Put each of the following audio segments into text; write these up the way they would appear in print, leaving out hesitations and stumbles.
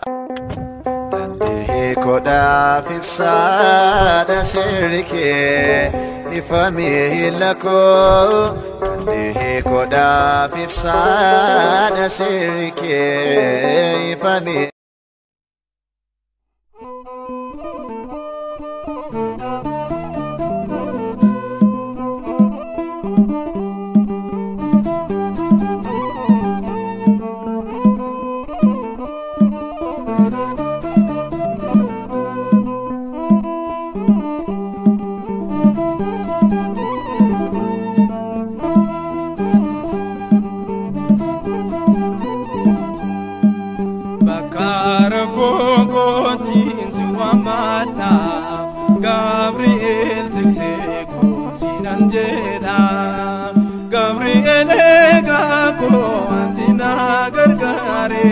Dandii kodhaaf ibsaadha seerri kee ifa miila koo. Dandii kodhaaf ibsaadha seerri kee ifa miila. Gabriel tiksee koo sinan jedha. Gabriel eegaa koo ati na gargaare.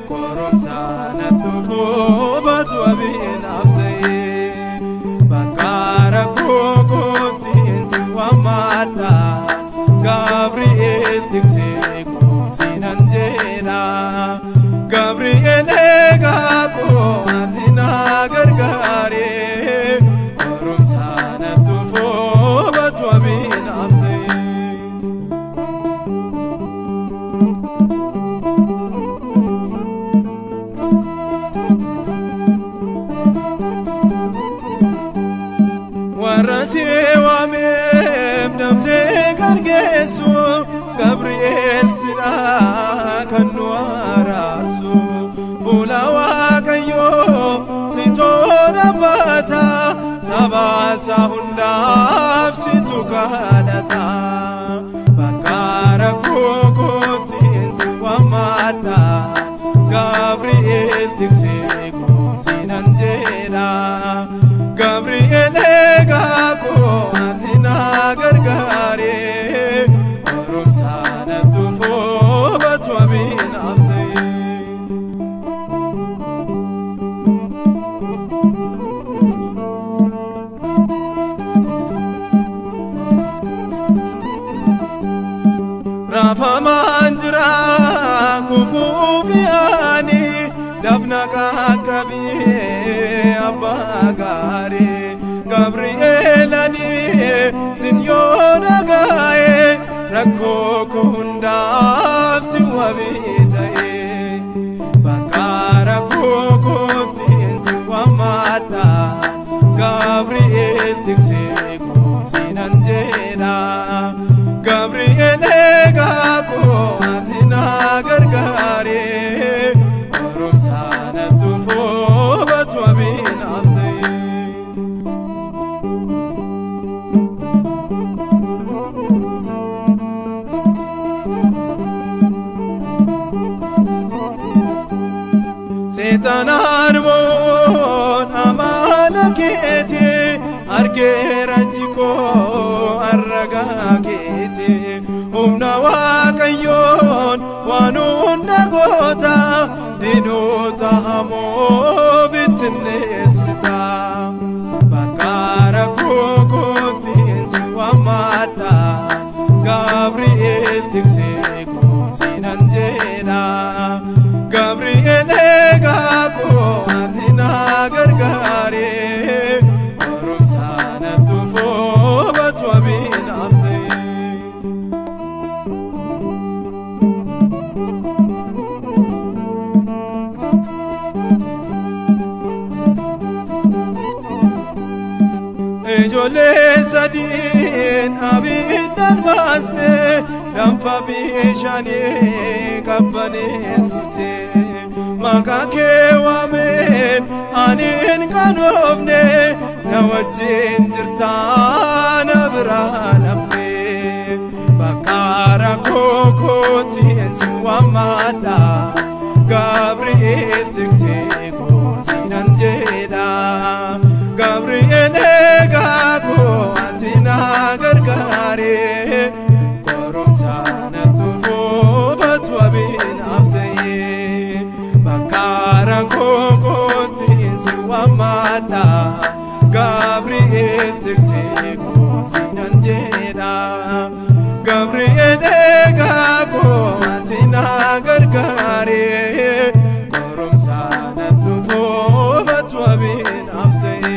Qoromsa natti fuufatu abiinaaf ta'e. Bakka rakkoo kootiin si waammadha. Gabriel tiksee koo sinan jedha. Gabriel eegaa koo ati na gargaare. Warra si waameef daftee kan geessu Gabri'eel sidhaa kan nu araarsu. Fuula Waaqayyoo situ dhaabbata, saba isaa hundaaf situ kadhata. Bakka rakkoo kootiin si waammadha. Gabri'eel tiksee koo sinan jedha. Gabri'eel eegaa koo ati na gargaare. Qoromsa natti fuufatu abiinaaf ta'e. Raafamaan jira kufuuf yaani dafna qaqqabee abbaa gaarii. Gabri'eel ani sin yoo dhagaa'e rakkoo koo hundaaf si wabii ta'e. Bakka rakkoo kootiin si waammadha. Gabri'eel tiksee koo sinan jedha. Gabri'eel eegaa koo ati na gargaare. Qoromsa natti fuufatu abiinaaf ta'e. Seexanaan boon amala keeti argeera jikoo arragaa keeti. Humna Waaqayyoon waan hunda goota diinota hamoo bittinneessita. Bakka rakkoo kootiin si waammadha. Gabri'eel tiksee koo sinan jedha. Gabri'eel eegaa koo ati na gargaare. Qoromsa natti fuufatu abiinaaf ta'e. Ijoollee sadiin abiddaan baaste danfa bishaanii qabbaneessite. Maqaa kee waameen ani hin qaanofne na wajjin jirtaa na biraa nafne. Bakka rakkoo kootiin si waammadha. Gabri'eel tiksee koo sinan jedha. Gabri'eel eegaa koo ati na gargaare. Qoromsa natti fuufatu abiinaaf ta'e. Bakka rakkoo kootiin si waammadha. Gabri'eel tiksee koo sinan jedha. Gabri'eel eegaa koo ati na gargaare. Qoromsa Wabii naaf ta'i.